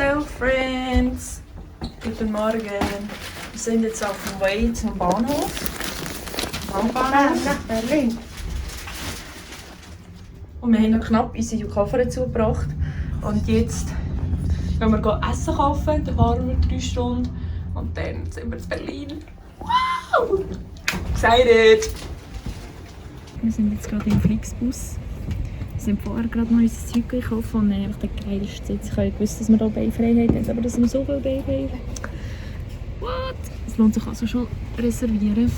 Hello Friends! Guten Morgen! Wir sind jetzt auf dem Weg zum Bahnhof. Nach Berlin. Und wir haben noch knapp unsere Koffer zugebracht. Und jetzt gehen wir Essen kaufen, dann fahren wir 3 Stunden und dann sind wir in Berlin. Wow! Excited! Wir sind jetzt gerade im Flixbus. Wir sind vorher gerade noch unser Zeug gekauft und einfach der geilste Sitz. Ich habe gewusst, dass wir hier Beifreiheit haben, aber dass wir so viel Beifreiheit haben. What? Es lohnt sich also schon reservieren.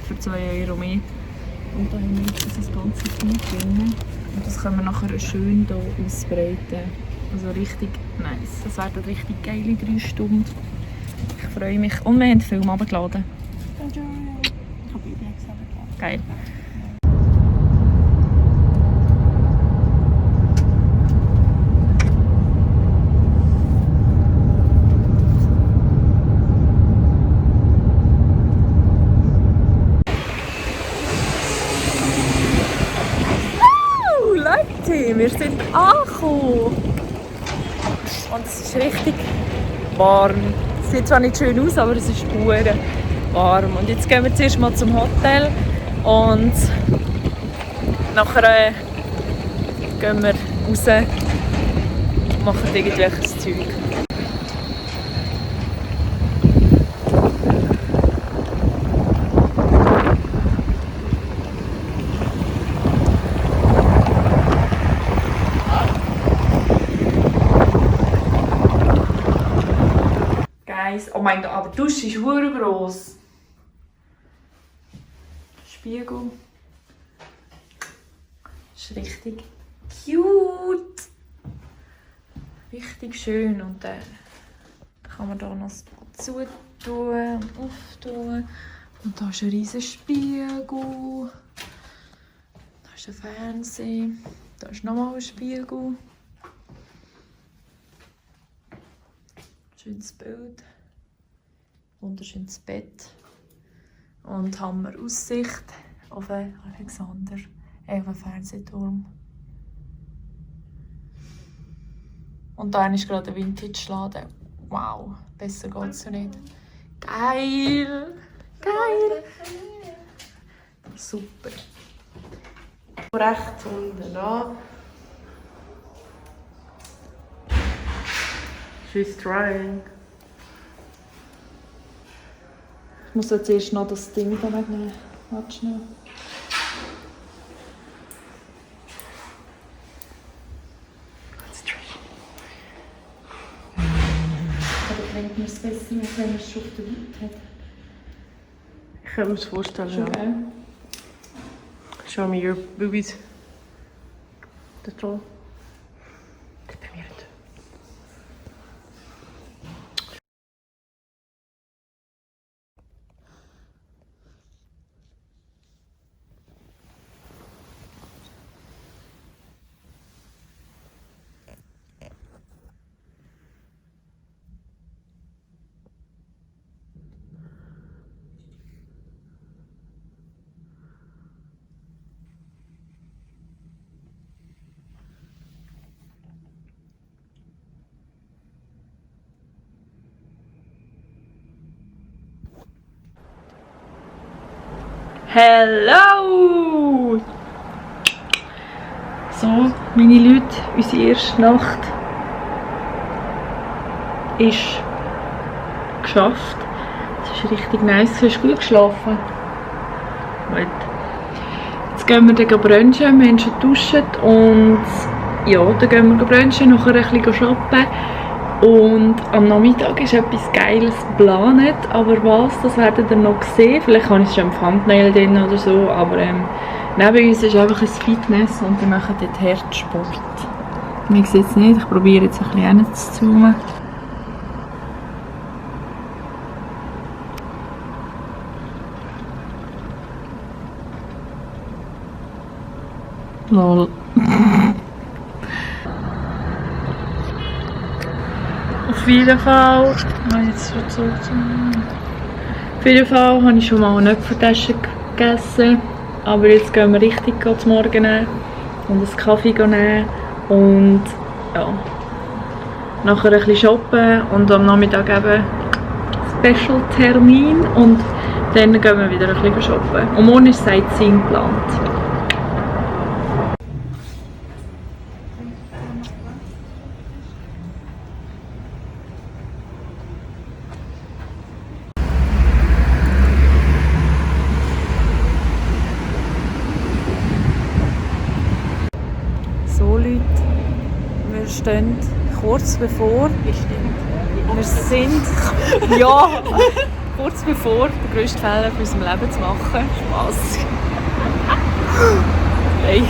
Für 2 € mehr. Und da haben wir jetzt das ganze Zeug drin. Und das können wir nachher schön hier ausbreiten. Also richtig nice. Das werden richtig geile 3 Stunden. Ich freue mich. Und wir haben den Film runtergeladen. Ich habe übrigens runtergeladen. Geil. Wir sind angekommen und es ist richtig warm. Es sieht zwar nicht schön aus, aber es ist hure warm. Und jetzt gehen wir zuerst mal zum Hotel und nachher gehen wir raus und machen irgendwelches Zeug. Oh mein Gott, aber die Dusche ist hure gross. Spiegel. Das ist richtig cute. Richtig schön. Und dann kann man hier noch zutun und auftun. Und da ist ein riesiger Spiegel. Da ist ein Fernseher. Da ist nochmal ein Spiegel. Schönes Bild. Wunderschönes Bett und haben wir Aussicht auf den Alexander, auf den Fernsehturm. Und da ist gerade ein Vintage-Laden. Wow, besser geht's ja nicht. Geil! Geil! Super. Rechts unten an. She's trying. Ich muss jetzt erst noch das Ding da wegnehmen. Warte schnell. Aber bringt mir es besser, wenn man es schon auf der Haut hat? Ich kann mir das vorstellen. Schon, Ja. Show me your boobies. Das ist toll. Deprimiert. Hello! So, meine Leute, unsere erste Nacht ist geschafft. Es ist richtig nice. Du hast gut geschlafen. Gut. Jetzt gehen wir dann brunchen. Wir haben schon geduscht und ja, dann gehen wir brunchen, nachher ein bisschen shoppen. Und am Nachmittag ist etwas Geiles geplant, aber was, das werdet ihr noch sehen. Vielleicht habe ich es schon im Thumbnail drin oder so, aber neben uns ist einfach ein Fitness und wir machen dort Herzsport. Man sieht es nicht, ich probiere jetzt ein bisschen hinzuzoomen. Lol. Auf jeden Fall, auf jeden Fall habe ich schon mal eine Äpfeltasche gegessen, aber jetzt gehen wir richtig zum Morgen nehmen und einen Kaffee nehmen und ja, nachher ein bisschen shoppen und am Nachmittag eben Special-Termin und dann gehen wir wieder ein bisschen shoppen. Und morgen ist Sightseeing geplant. So Leute, wir stehen kurz bevor. Wir sind ja kurz bevor den grössten Fehler von unserem Leben zu machen. Spass. Hey.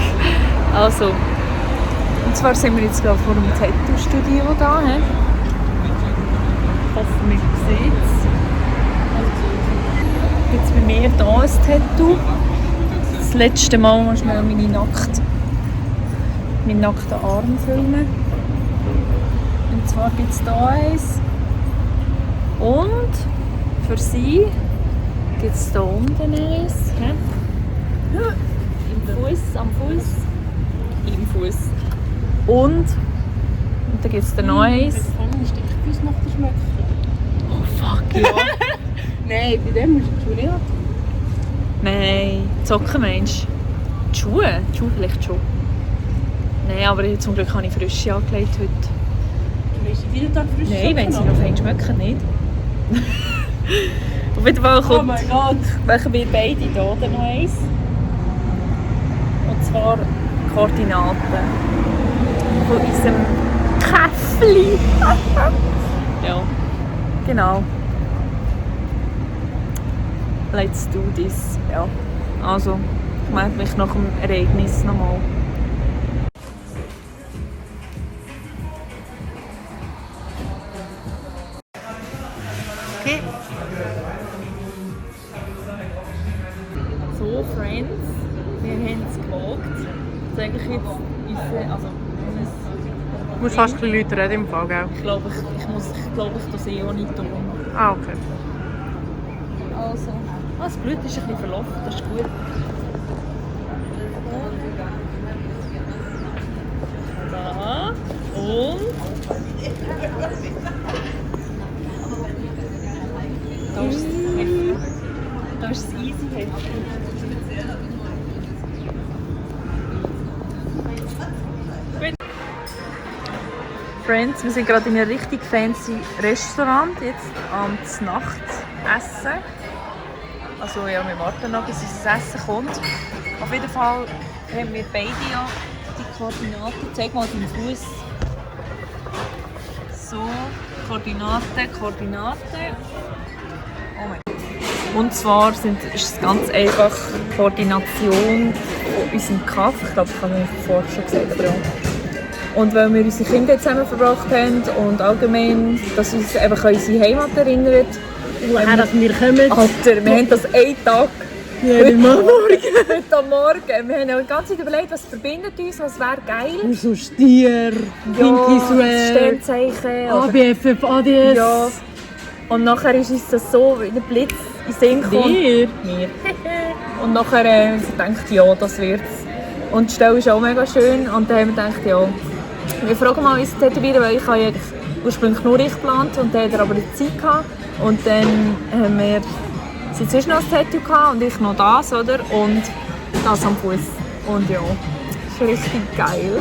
Also, und zwar sind wir jetzt gerade vor dem Tattoo-Studio da. He? Ich hoffe, man sieht es. Jetzt bei mir hier ein Tattoo. Das letzte Mal musst du mir meinen nackten Arm filmen. Und zwar gibt es hier eins. Und für sie gibt es hier unten eins. Im Fuß, am Fuß. Im Fuß. Und dann gibt es noch eins. Oh fuck, ja. Nein, bei dem musst du die Schuhe nicht antun. Nein, Socken meinst du? Die Schuhe? Die Schuhe vielleicht schon. Nein, aber zum Glück habe ich frische angelegt heute. Du willst jeden Tag frisch Nein, wenn sie noch fein schmecken, nicht. Auf jeden Fall Oh mein Gott! machen wir beide hier noch eins. Und zwar Koordinaten von unserem Käffli. Ja, genau. Let's do this. Ja. Also, ich melde mich nach dem Ereignis nochmal. Okay. So, Friends, wir haben es gewagt. Das ist eigentlich jetzt Du musst fast die Leute reden im Fall, gell? ich glaube, ich das eh auch nicht tun. Ah, okay. Also, das Blut ist ein bisschen verlaufen, das ist gut. Da. Und. Da ist das Heftig. Da ist das easy Heftig. Friends, wir sind gerade in einem richtig fancy Restaurant jetzt am Nacht essen. Also ja, wir warten noch, bis unser Essen kommt. Auf jeden Fall haben wir beide ja die Koordinaten. Zeig mal deinen Fuß. So, Koordinaten. Oh mein Gott. Und zwar ist es ganz einfach Koordination von unserem Kaff. Ich glaube, ich habe es vorher schon gesagt, aber ja. Und weil wir unsere Kinder zusammen verbracht haben und allgemein, dass uns einfach an unsere Heimat erinnert. Woher dass wir kommen? Alter, wir haben das einen Tag. Jeden Morgen. Heute am Morgen. Wir haben die ganze Zeit überlegt, was verbindet uns, was wäre geil. So Stier, Pinky Swear, Sternzeichen. Oder, ABFF, ADS. ja. Und nachher ist uns das so wie ein Blitz in den Sinn gekommen. Dir? Mir. Und nachher haben wir gedacht, ja, das wird's. Und die Stelle ist auch mega schön. Und dann haben wir gedacht, ja, wir fragen mal uns tätowieren, weil ich habe ursprünglich nur ich geplant und dann hat er aber die Zeit gehabt. Und dann haben wir sie zwischen noch ein Tattoo gehabt und ich noch das, oder? Und das am Fuß. Und ja, das ist richtig geil.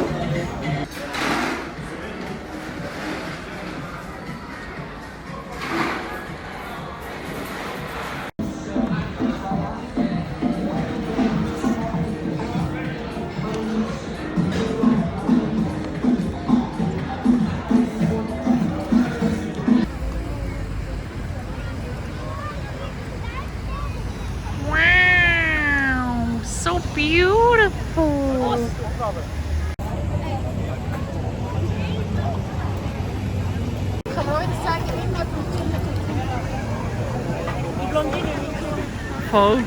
So beautiful. Voll.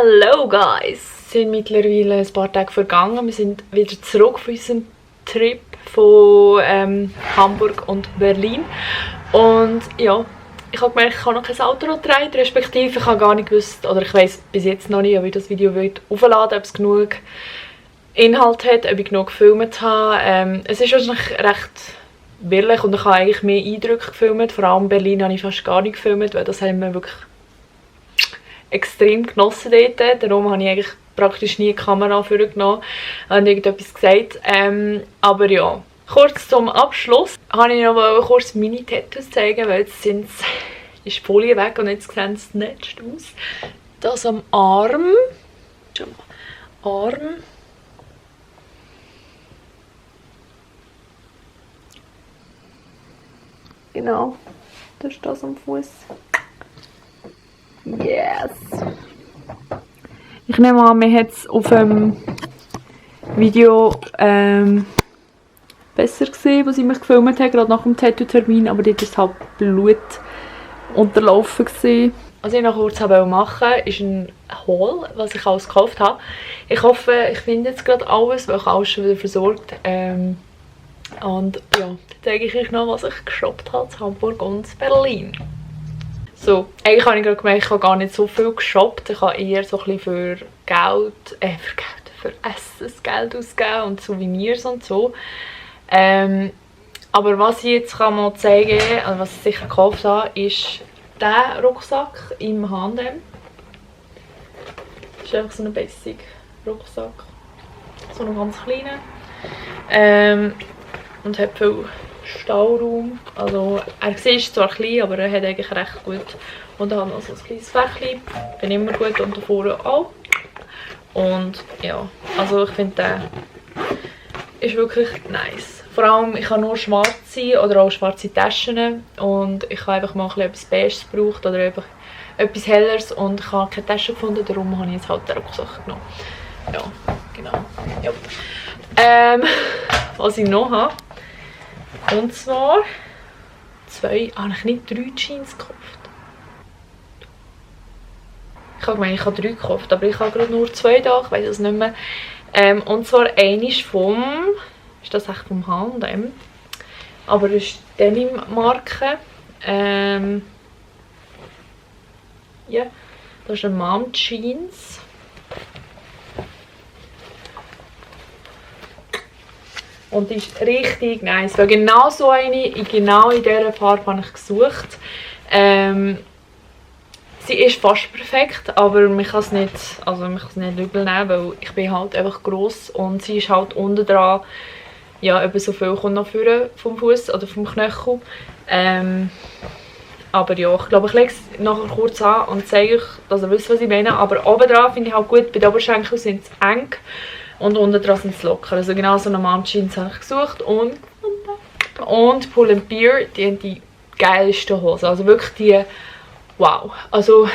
Hello guys! Es sind mittlerweile ein paar Tage vergangen. Wir sind wieder zurück von unserem Trip von Hamburg und Berlin. Und ja, ich habe gemerkt, ich habe noch kein Outro gedreht, respektive ich habe gar nicht gewusst, oder ich weiss bis jetzt noch nicht, ob ich das Video aufladen will, ob es genug Inhalt hat, ob ich genug gefilmt habe. Es ist wahrscheinlich recht wirrlich und ich habe eigentlich mehr Eindrücke gefilmt. Vor allem in Berlin habe ich fast gar nicht gefilmt, weil das haben wir wirklich extrem genossen dort. Darum habe ich eigentlich praktisch nie die Kamera vorgenommen und irgendetwas gesagt. Aber ja, kurz zum Abschluss habe ich noch mal kurz meine Tattoos zeigen, weil jetzt ist die Folie weg und jetzt sehen sie nicht aus. Das am Arm. Genau, das ist das am Fuß. Yes! Ich nehme an, mir hat es auf dem Video besser gesehen, was ich mich gefilmt habe, gerade nach dem Tattoo-Termin, aber dort war es halt Blut unterlaufen gewesen. Was ich noch kurz machen wollte, ist ein Haul, was ich alles gekauft habe. Ich hoffe, ich finde jetzt gerade alles, weil ich alles schon wieder versorgt. Und ja, dann zeige ich euch noch, was ich geshoppt habe in Hamburg und Berlin. So, eigentlich habe ich gerade gemerkt, ich habe gar nicht so viel geshoppt. Ich habe eher so ein bisschen für Essensgeld ausgegeben und Souvenirs und so. Aber was ich jetzt mal zeigen kann, also was ich sicher gekauft habe, ist dieser Rucksack im H&M. Das ist einfach so ein Basic-Rucksack. So ein ganz kleiner. Und hat viel Stauraum. Also er ist zwar klein, aber er hat eigentlich recht gut. Und dann noch so ein kleines Fächchen. Bin immer gut und da vorne auch. Und ja, also ich finde der ist wirklich nice. Vor allem, ich habe nur schwarze oder auch schwarze Taschen. Und ich habe einfach mal etwas Beiges gebraucht oder einfach etwas Helleres. Und ich habe keine Tasche gefunden, darum habe ich jetzt halt den Rucksack genommen. Ja, genau. Ja. Was ich noch habe. Und zwar eigentlich nicht 3 Jeans gekauft. Ich habe gemeint, ich habe 3 gekauft, aber ich habe gerade nur 2 da, ich weiß es nicht mehr. Und zwar ist das echt vom H&M, aber das ist Denim-Marke. Ja, das ist eine Mom Jeans. Und die ist richtig nice, weil genau so eine, genau in dieser Farbe habe ich gesucht. Sie ist fast perfekt, aber man kann es nicht übel nehmen, weil ich bin halt einfach gross und sie ist halt unten dran, ja, eben so viel kommt noch vorne vom Fuß oder vom Knöchel. Aber ja, ich glaube, ich lege es nachher kurz an und zeige euch, dass ihr wisst, was ich meine. Aber oben dran finde ich halt gut, bei den Oberschenkeln sind sie eng. Und unten dran sind sie locker. Also genau so eine Mom Jeans habe ich gesucht. Und Pull & Bear, die haben die geilsten Hosen. Also wirklich die, wow. Also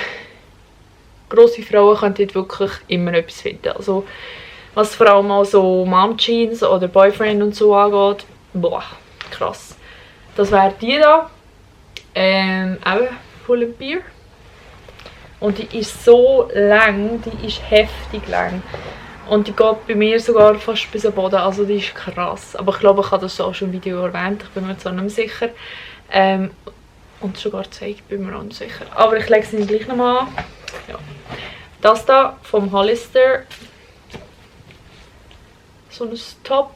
grosse Frauen können dort wirklich immer etwas finden. Also was vor allem auch so Mom Jeans oder Boyfriend und so angeht, boah, krass. Das wäre die da. Auch Pull & Bear. Und die ist so lang, die ist heftig lang. Und die geht bei mir sogar fast bis am Boden, also die ist krass. Aber ich glaube, ich habe das auch schon im Video erwähnt, ich bin mir zwar nicht mehr sicher. Und sogar gezeigt, bin mir auch nicht sicher. Aber ich lege sie gleich nochmal an. Ja. Das da vom Hollister. So ein Top.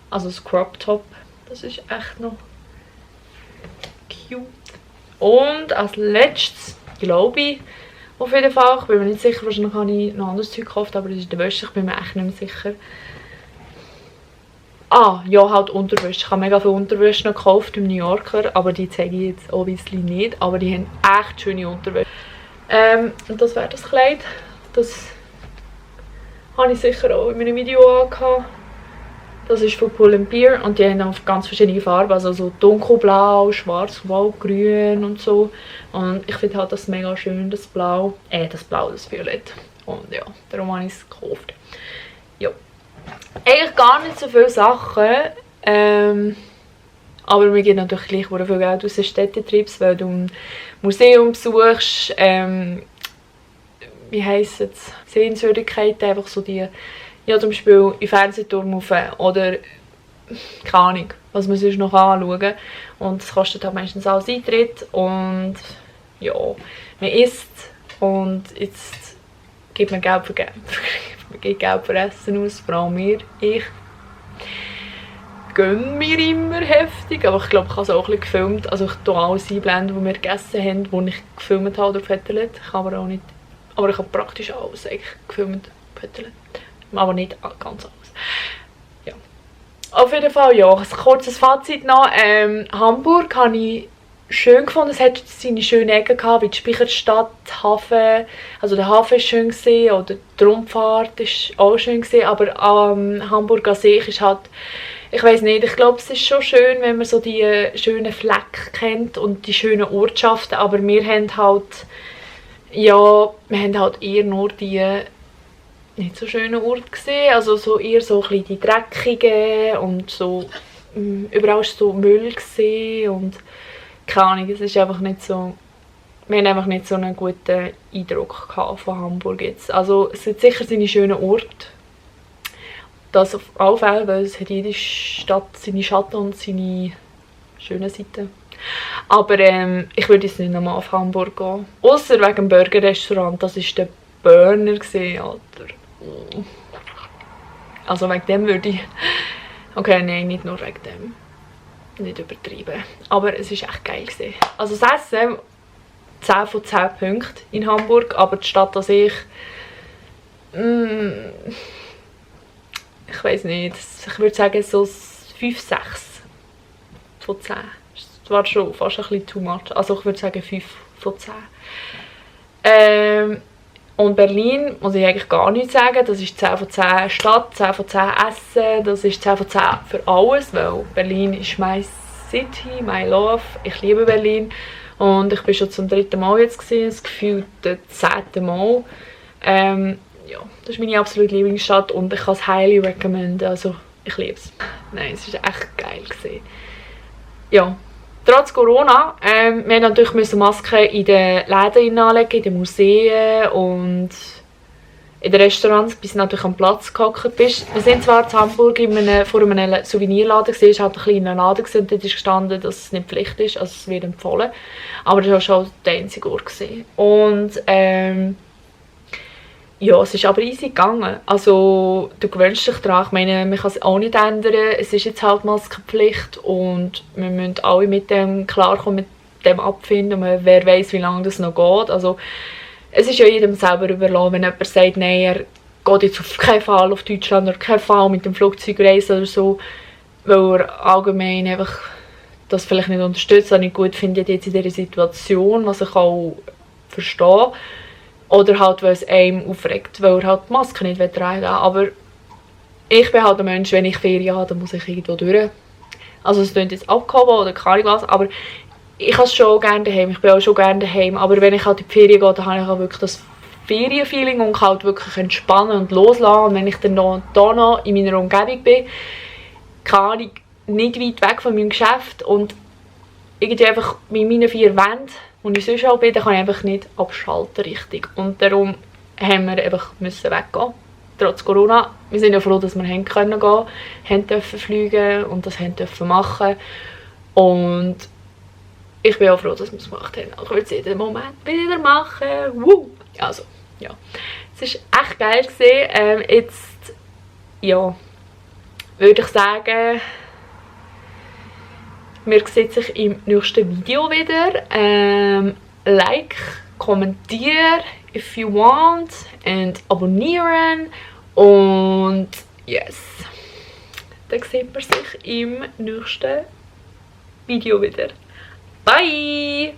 Also ein Crop Top. Das ist echt noch cute. Und als letztes, glaube ich, auf jeden Fall, ich bin mir nicht sicher, wahrscheinlich habe ich noch anderes Zeug gekauft, aber das ist die Wäsche, ich bin mir echt nicht mehr sicher. Ah, ja, halt Unterwäsche. Ich habe mega viele Unterwäsche noch gekauft im New Yorker, aber die zeige ich jetzt obviously nicht, aber die haben echt schöne Unterwäsche. Und das wäre das Kleid. Das habe ich sicher auch in meinem Video angehabt. Das ist von Pull & Bear und die haben auch ganz verschiedene Farben, also so dunkelblau, schwarz, blau, grün und so. Und ich finde halt das mega schön, das Blau, das Violett. Und ja, darum habe ich es gekauft. Ja. Eigentlich gar nicht so viele Sachen, aber mir geht natürlich gleich viel Geld aus den Städtetrips, weil du ein Museum besuchst, wie heisst es, Sehenswürdigkeiten, einfach so die, ja zum Beispiel im Fernsehturm rauf oder keine Ahnung, was man sonst noch anschauen. Und es kostet halt meistens alles Eintritt und ja, man isst und jetzt gibt man Geld für Geld. Man gibt Geld für Essen aus, vor allem ich gönne mir immer heftig, aber ich glaube, ich habe es auch ein bisschen gefilmt. Also ich tue alles einblenden, was wir gegessen haben, was ich gefilmt habe oder gefüttert. Ich habe aber auch nicht, aber ich habe praktisch alles eigentlich gefilmt, gefüttert. Aber nicht ganz alles. Ja. Auf jeden Fall, ja, ein kurzes Fazit noch. Hamburg habe ich schön gefunden. Es hat seine schönen Ecken gehabt, wie die Speicherstadt, Hafen. Also der Hafen war schön gewesen, oder die Rundfahrt war auch schön gewesen, aber Hamburg an sich ist halt, ich weiß nicht, ich glaube, es ist schon schön, wenn man so die schönen Flecken kennt und die schönen Ortschaften, aber wir haben halt, ja, wir haben halt eher nur die nicht so schönen Orte gesehen, also so eher so ein bisschen die dreckigen und so, überall war so Müll gesehen und keine Ahnung, es ist einfach nicht so, wir haben einfach nicht so einen guten Eindruck gehabt von Hamburg jetzt. Also es hat sicher seine schönen Orte, das auf alle Fälle, weil es hat jede Stadt seine Schatten und seine schönen Seiten. Aber ich würde jetzt nicht nochmal auf Hamburg gehen. Ausser wegen dem Burgerrestaurant, das war der Burner, Alter. Also wegen dem würde ich... Okay, nein, nicht nur wegen dem. Nicht übertrieben. Aber es war echt geil. Also das Essen, 10 von 10 Punkten in Hamburg, aber die Stadt an sich... ich weiß nicht, ich würde sagen so 5, 6 von 10. Das war schon fast ein bisschen too much. Also ich würde sagen 5 von 10. Und Berlin muss ich eigentlich gar nichts sagen. Das ist 10 von 10 Stadt, 10 von 10 Essen. Das ist 10 von 10 für alles, weil Berlin ist my city, my love. Ich liebe Berlin. Und ich bin schon zum 3. Mal jetzt gewesen, das gefühlte 10. Mal. Ja, das ist meine absolute Lieblingsstadt und ich kann es highly recommenden, also ich liebe es. Nein, es war echt geil gewesen. Ja, trotz Corona, wir mussten natürlich Masken in den Läden anlegen, in den Museen und in den Restaurants, bis du natürlich am Platz gehockt bist. Wir sind zwar in Hamburg vor einem Souvenirladen gewesen, es war halt ein kleiner Laden gewesen, und dort ist gestanden, dass es nicht Pflicht ist, also es wird empfohlen. Aber das war schon der einzige Ort gewesen. Und ja, es ist aber easy gegangen. Also, du gewöhnst dich daran. Ich meine, man kann es auch nicht ändern. Es ist jetzt halt Maskenpflicht und wir müssen alle mit dem klarkommen, mit dem abfinden. Wer weiß, wie lange das noch geht. Also, es ist ja jedem selber überlassen, wenn jemand sagt, nein, er geht jetzt auf keinen Fall auf Deutschland oder keinen Fall mit dem Flugzeug reisen oder so, weil er allgemein einfach das vielleicht nicht unterstützt, was nicht gut findet jetzt in dieser Situation, was ich auch verstehe. Oder halt, weil es einem aufregt, weil er halt die Maske nicht tragen will. Aber ich bin halt ein Mensch, wenn ich Ferien habe, dann muss ich irgendwo durch. Also es klingt jetzt abgehoben oder keine Ahnung was, aber ich habe es schon gerne daheim. Ich bin auch schon gerne daheim. Aber wenn ich halt in die Ferien gehe, dann habe ich auch wirklich das Ferienfeeling und kann halt wirklich entspannen und loslassen. Und wenn ich dann noch in meiner Umgebung bin, keine Ahnung, nicht weit weg von meinem Geschäft und irgendwie einfach mit meinen 4 Wänden, wo ich sonst auch bin, dann kann ich einfach nicht abschalten richtig. Und darum haben wir einfach weggehen. Trotz Corona. Wir sind ja froh, dass wir gehen können, haben dürfen fliegen und das haben dürfen machen. Und ich bin auch froh, dass wir es gemacht haben. Ich will es jeden Moment wieder machen. Woo! Also, ja. Es war echt geil gewesen. Jetzt, ja, würde ich sagen, wir sehen sich im nächsten Video wieder. Like, kommentieren, if you want, und abonnieren. Und yes, dann sieht man sich im nächsten Video wieder. Bye!